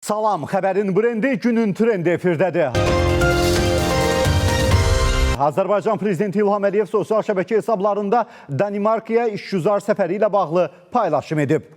Salam, xəbərin brendi günün trendi efirdədir. Azərbaycan Prezidenti İlham Əliyev sosial şəbəkə hesablarında Danimarkaya işgüzar səfəri ilə bağlı paylaşım edib.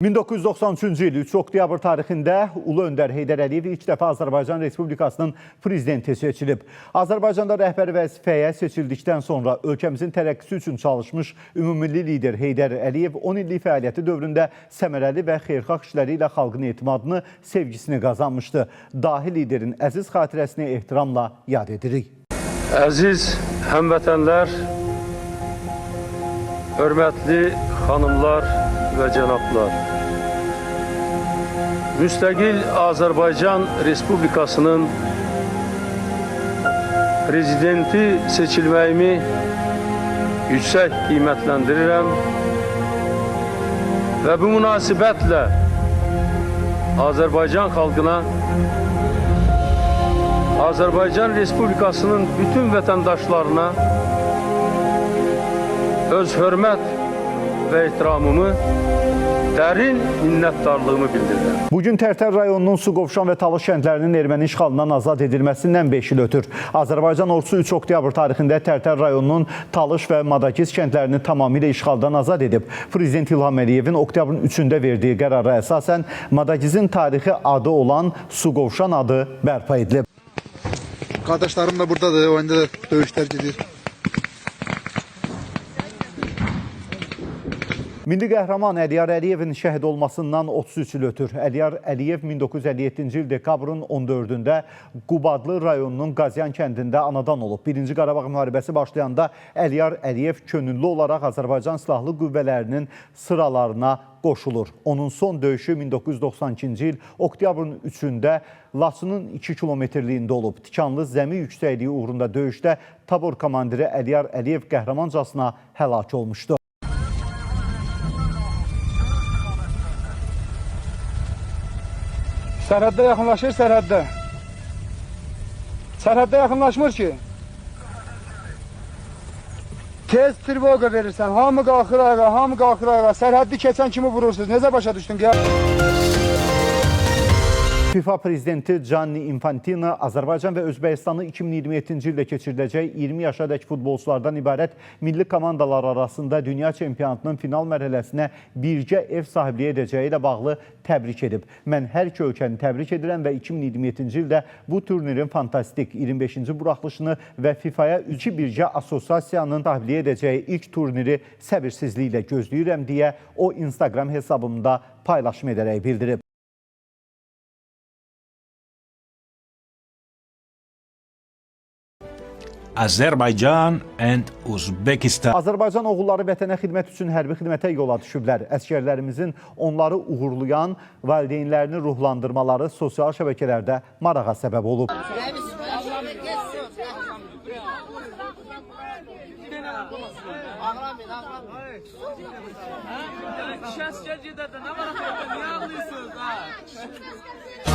...1993-cü il 3 oktyabr tarixində Ulu Öndər Heydər Əliyev ilk dəfə Azərbaycan Respublikasının prezidenti seçilib. Azərbaycanda rəhbər vəzifəyə seçildikdən sonra ölkəmizin tərəqqisi üçün çalışmış ümummilli lider Heydər Əliyev 10 illik fəaliyyəti dövründə səmərəli və xeyirxah işləri ilə xalqın etimadını, sevgisini qazanmışdı. Dahi liderin əziz xatirəsini ehtiramla yad edirik. Əziz həmvətənlər, hörmətli xanımlar və cənablar. Müstəqil Azərbaycan Respublikasının prezidenti seçilməyimi yüksək qiymətləndirirəm və bu münasibətlə Azərbaycan xalqına, Azərbaycan Respublikasının bütün vətəndaşlarına öz hörmət və ehtiramımı, dərin minnətdarlığımı bildirirəm. Bugün Tərtər rayonunun Suqovuşan və Talış kəndlərinin erməni işğalından azad edilməsindən 5 il ötür. Azərbaycan ordusu 3 oktyabr tarixində Tərtər rayonunun Talış və Madagiz kəndlərini tamamilə işğaldan azad edib. Prezident İlham Əliyevin oktyabrın 3-ündə verdiyi qərara əsasən Madagizin tarixi adı olan Suqovuşan adı bərpa edilib. Qardaşlarım da buradadır, oyunda da döyüşlər gedir. Milli qəhrəman Əliyar Əliyevin şəhid olmasından 33 il ötür. Əliyar Əliyev 1957-ci il dekabrın 14-ündə Qubadlı rayonunun Qazyan kəndində anadan olub. Birinci Qarabağ müharibəsi başlayanda Əliyar Əliyev könüllü olaraq Azərbaycan Silahlı Qüvvələrinin sıralarına qoşulur. Onun son döyüşü 1992-ci il oktyabrın 3-ündə Laçının 2 kilometrliyində olub. Tikanlı zəmi yüksəkliyi uğrunda döyüşdə tabor komandiri Əliyar Əliyev qəhrəmancasına həlak olmuşdu. Sərhəddə yaxınlaşır, sərhəddə. Sərhəddə yaxınlaşmır ki. Tez trevoga verirsən, hamı qalxır ayağa, hamı qalxır ayağa. Sərhəddi keçən kimi vurursunuz. Necə başa düşdün? FIFA prezidenti Gianni Infantino Azərbaycan və Özbəkistanı 2027-ci ildə keçiriləcək 20 yaşadək futbolçulardan ibarət milli komandalar arasında dünya çempionatının final mərhələsinə birgə ev sahibliyi edəcəyi ilə bağlı təbrik edib. Mən hər iki ölkəni təbrik edirəm və 2027-ci ildə bu turnirin fantastik 25-ci buraxılışını və FIFA-ya iki birgə assosiasiyanın sahibliyi edəcəyi ilk turniri səbirsizliklə gözləyirəm deyə o Instagram hesabında paylaşım edərək bildirib. Azerbaijan and Uzbekistan. Azərbaycan oğulları vətənə xidmət üçün hərbi xidmətə yola düşüblər. Əsgərlərimizin onları uğurlayan valideynlərini ruhlandırmaları sosial şəbəkələrdə marağa səbəb olub. Ağlamayın, ağlamayın. Asker giderdi. Ne var efendim? Niye ağlıyorsunuz ha?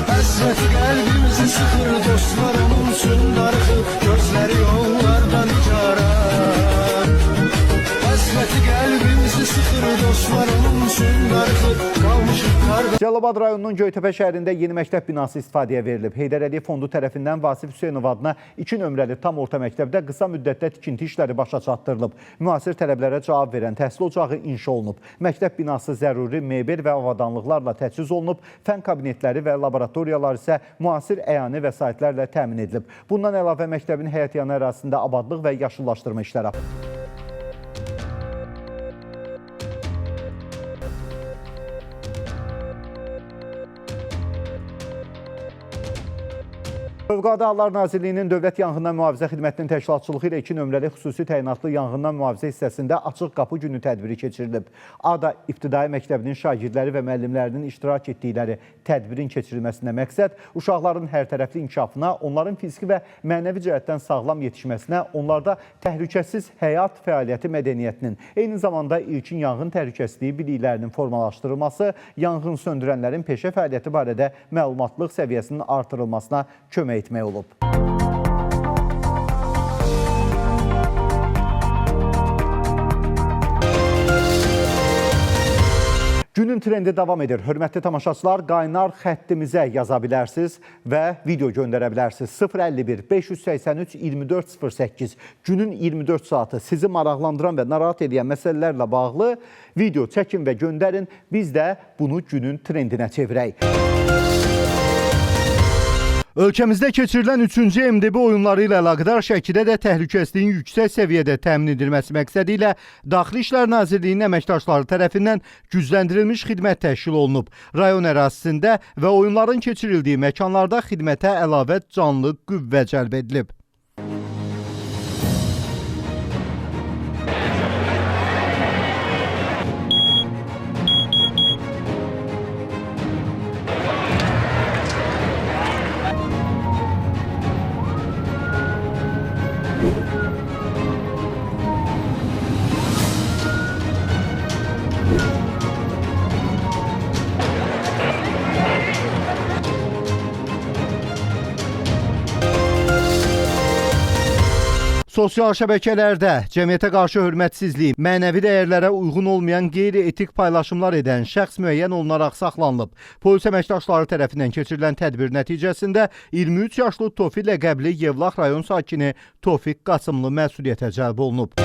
Həsrət qəlbimizi sıxır, dostlar onun üçün darıxır, gözləri yollardan icarar. Həsrət qəlbimizi sıxır, dostlar onun üçün darıxır, qalmışıq qarda. Cəlilabad rayonunun Göytəpə şəhərində yeni məktəb binası istifadəyə verilib. Heydər Əliyev Fondu tərəfindən Vasif Hüseynov adına 2 nömrəli tam orta məktəbdə qısa müddətdə tikinti işləri başa çatdırılıb. Müasir tələblərə cavab verən təhsil ocağı inşa olunub. Məktəb binası zəruri mebel və avadanlıqlarla təchiz olunub. Fən kabinetləri və laboratoriyalar isə müasir əyani vəsaitlərlə təmin edilib. Bundan əlavə məktəbin həyətyanı ərazisində abadlıq və yaşıllaşdırma işləri Fövqəladə Hallar Nazirliyinin Dövlət Yanğından Mühafizə Xidmətinin təşkilatçılığı ilə 2 nömrəli xüsusi təyinatlı yanğından mühafizə hissəsində açıq qapı günü tədbiri keçirilib. Ada İbtidai Məktəbinin şagirdləri və müəllimlərinin iştirak etdikləri tədbirin keçirilməsində məqsəd uşaqların hərtərəfli inkişafına, onların fiziki və mənəvi cəhətdən sağlam yetişməsinə, onlarda təhlükəsiz həyat fəaliyyəti mədəniyyətinin, eyni zamanda ilkin yanğın təhlükəsizliyi biliklərinin formalaşdırılması, yanğın söndürənlərin peşə fəaliyyəti barədə məlumatlıq səviyyəsinin artırılmasına kömək etmək olub. Günün trendi davam edir. Hörmətli tamaşaçılar, qaynar xəttimizə yaza bilərsiniz və video göndərə bilərsiniz. 051 583 24 08 günün 24 saatı sizi maraqlandıran və narahat edən məsələlərlə bağlı video çəkin və göndərin. Biz də bunu günün trendinə çevirək. Ölkəmizdə keçirilən 3-cü MDB oyunları ilə əlaqədar Şəkidə də təhlükəsizliyin yüksək səviyyədə təmin edilməsi məqsədi ilə Daxili İşlər Nazirliyinin əməkdaşları tərəfindən gücləndirilmiş xidmət təşkil olunub. Rayon ərazisində və oyunların keçirildiyi məkanlarda xidmətə əlavə canlı qüvvə cəlb edilib. Sosial şəbəkələrdə cəmiyyətə qarşı hörmətsizlik, mənəvi dəyərlərə uyğun olmayan qeyri-etik paylaşımlar edən şəxs müəyyən olunaraq saxlanılıb. Polis əməkdaşları tərəfindən keçirilən tədbir nəticəsində 23 yaşlı Tofiq ləqəbli Yevlax rayon sakini Tofiq Qasımlı məsuliyyətə cəlb olunub.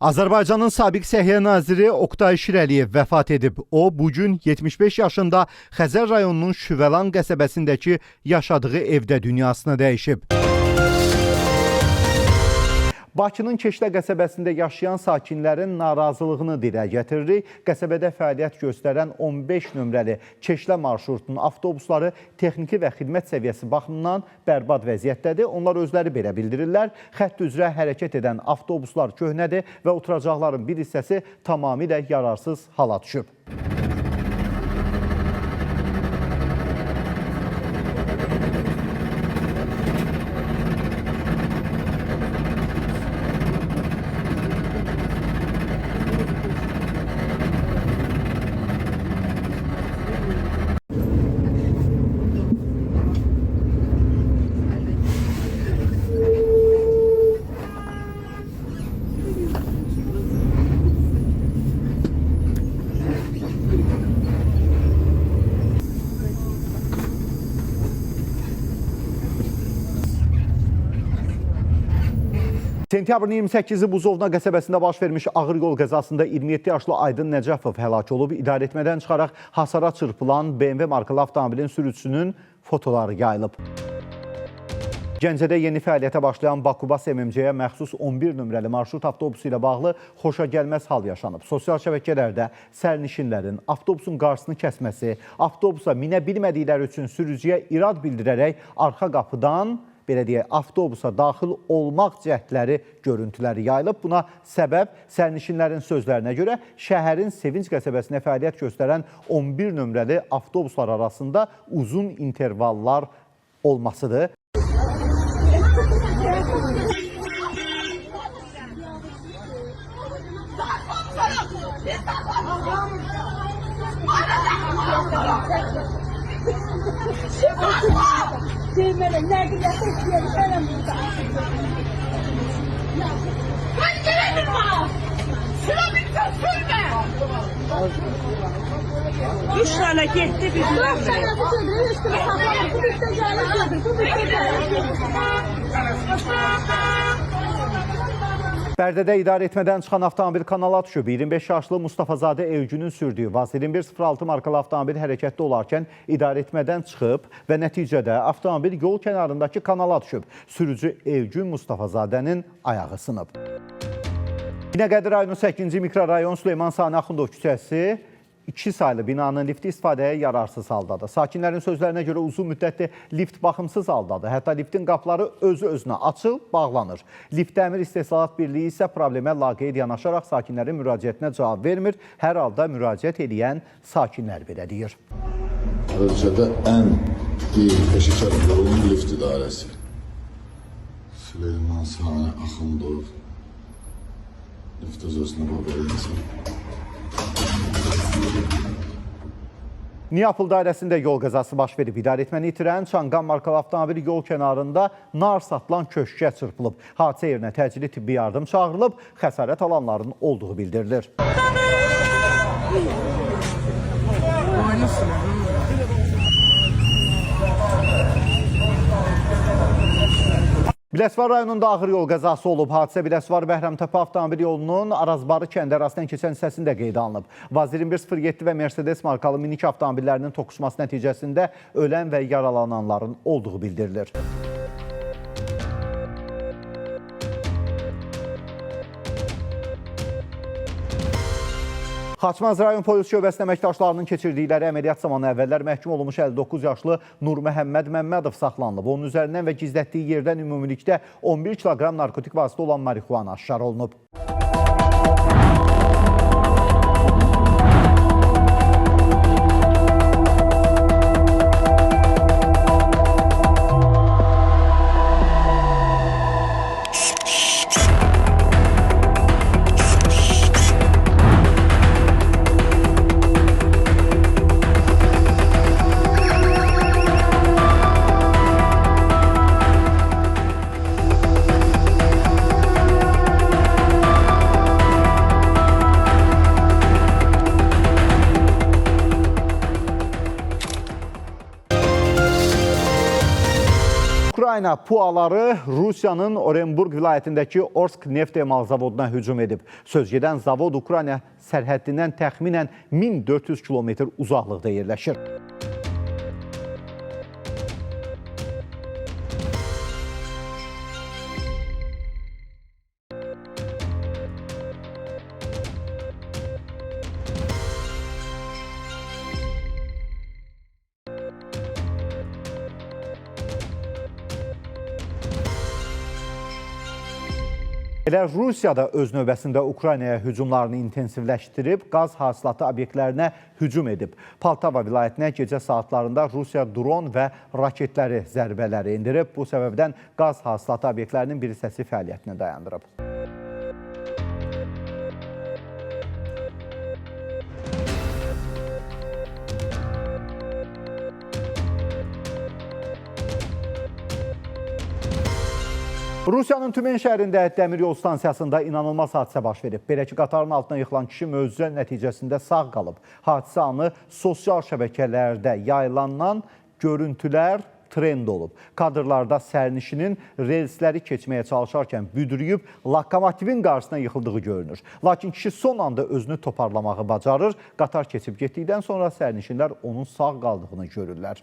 Azərbaycanın sabiq Səhiyyə naziri Oqtay Şirəliyev vəfat edib. O, bugün 75 yaşında Xəzər rayonunun Şüvəlan qəsəbəsindəki yaşadığı evdə dünyasını dəyişib. Bakının Keşlə qəsəbəsində yaşayan sakinlərin narazılığını dilə gətiririk. Qəsəbədə fəaliyyət göstərən 15 nömrəli Keşlə marşrutunun avtobusları texniki və xidmət səviyyəsi baxımından bərbad vəziyyətdədir. Onlar özləri belə bildirirlər. Xətt üzrə hərəkət edən avtobuslar köhnədir və oturacaqların bir hissəsi tamamilə yararsız hala düşüb. Sentyabrın 28-i Buzovna qəsəbəsində baş vermiş ağır yol qəzasında 27 yaşlı Aydın Nəcəfov həlak olub. İdarəetmədən çıxaraq hasara çırpılan BMW markalı avtomobilin sürücüsünün fotoları yayılıb. Gəncədə yeni fəaliyyətə başlayan Bakubas MMC-yə məxsus 11 nömrəli marşrut avtobusu ilə bağlı xoşagəlməz hal yaşanıb. Sosial şəbəkələrdə sərnişinlərin avtobusun qarşısını kəsməsi, avtobusa minə bilmədikləri üçün sürücüyə irad bildirərək arxa qapıdan belə deyək, avtobusa daxil olmaq cəhdləri görüntüləri yayılıb. Buna səbəb sərnişinlərin sözlərinə görə şəhərin Sevinc qəsəbəsinə fəaliyyət göstərən 11 nömrəli avtobuslar arasında uzun intervallar olmasıdır. Ben gelemiyorum bana. Sürebilirsen sürme. Üç tane gitti bizim. Dört tane bu götürür, üstünü saxlamır. Bu bitti gəlir götür, bu bitti gəlir götür. Bərdədə idarə etmədən çıxan avtomobil kanala düşüb. 25 yaşlı Mustafazadə Elgünün sürdüyü VAZ 2106 markalı avtomobil hərəkətdə olarkən idarə etmədən çıxıb və nəticədə avtomobil yol kənarındakı kanala düşüb. Sürücü Elgün Mustafazadənin ayağı sınıb. Binəqədi rayonu 8-ci mikrorayon Süleyman Sani Axundov küçəsi 2 saylı binanın lifti istifadəyə yararsız haldadır. Sakinlərin sözlərinə görə uzun müddətdir lift baxımsız haldadır. Hətta liftin qapıları özü-özünə açıl, bağlanır. Lift Dəmir İstehsalat Birliyi isə problemə laqeyd yanaşaraq sakinlərin müraciətinə cavab vermir. Hər halda müraciət edən sakinlər belə deyir. Ölkədə ən deyil, peşəkar qurum lift idarəsi. Süleyman Sani Axundov lift özəsinə bax belə insan. Niyapıl dairəsində yol qəzası baş verib. İdarə etməni itirən Çanqan markalı avtomobil yol kənarında nar satılan köşkə çırpılıb. Hadisə yerinə təcili tibbi yardım çağırılıb, xəsarət alanların olduğu bildirilir. Biləsuvar rayonunda ağır yol qəzası olub. Hadisə Biləsuvar Bəhramtəpə avtomobil yolunun Arazbarı kəndi ərazisindən keçən hissəsində qeydə alınıb. VAZ 2107 və Mercedes markalı minik avtomobillərinin toqquşması nəticəsində ölən və yaralananların olduğu bildirilir. Xaçmaz rayon polis şöbəsinin əməkdaşlarının keçirdikləri əməliyyat zamanı əvvəllər məhkum olunmuş 59 yaşlı Nurməhəmməd Məmmədov saxlanılıb. Onun üzərindən və gizlətdiyi yerdən ümumilikdə 11 kiloqram narkotik vasitə olan marixuana aşkar olunub. Ukrayna PUA-ları Rusiyanın Orenburq vilayətindəki Orsk neft emal zavoduna hücum edib. Söz gedən zavod Ukrayna sərhəddindən təxminən 1400 kilometr uzaqlıqda yerləşir. Elə Rusiya da öz növbəsində Ukraynaya hücumlarını intensivləşdirib, qaz hasilatı obyektlərinə hücum edib. Poltava vilayətinə gecə saatlarında Rusiya dron və raketləri zərbələri endirib. Bu səbəbdən qaz hasilatı obyektlərinin bir hissəsi fəaliyyətini dayandırıb. Rusiyanın Tümen şəhərində dəmir yol stansiyasında inanılmaz hadisə baş verib. Belə ki, qatarın altına yıxılan kişi möcüzə nəticəsində sağ qalıb. Hadisə anı sosial şəbəkələrdə yayılanan görüntülər trend olub. Kadrlarda sərnişinin relsləri keçməyə çalışarkən büdrüyüb lokomotivin qarşısına yıxıldığı görünür. Lakin kişi son anda özünü toparlamağı bacarır. Qatar keçib getdikdən sonra sərnişinlər onun sağ qaldığını görürlər.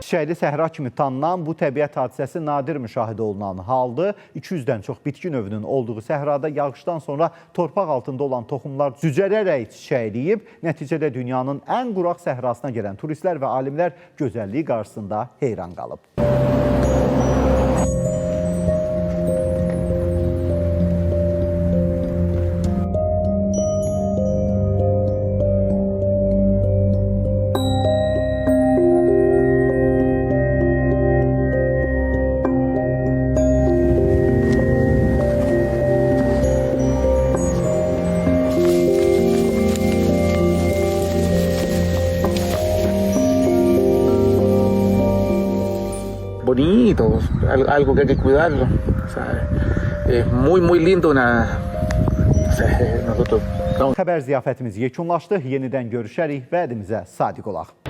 Çiçəkli səhra kimi tanınan bu təbiət hadisəsi nadir müşahidə olunan haldır. 200-dən çox bitki növünün olduğu səhrada yağışdan sonra torpaq altında olan toxumlar cücərərək çiçəkləyib. Nəticədə dünyanın ən quraq səhrasına gələn turistlər və alimlər gözəlliyi qarşısında heyran qalıb. bonito, algo que hay que cuidarlo. O sea, es muy, muy lindo una... O sea, nosotros Xəbər ziyafətimiz yekunlaşdı. Yenidən görüşərik. Vədimizə sadiq olaq.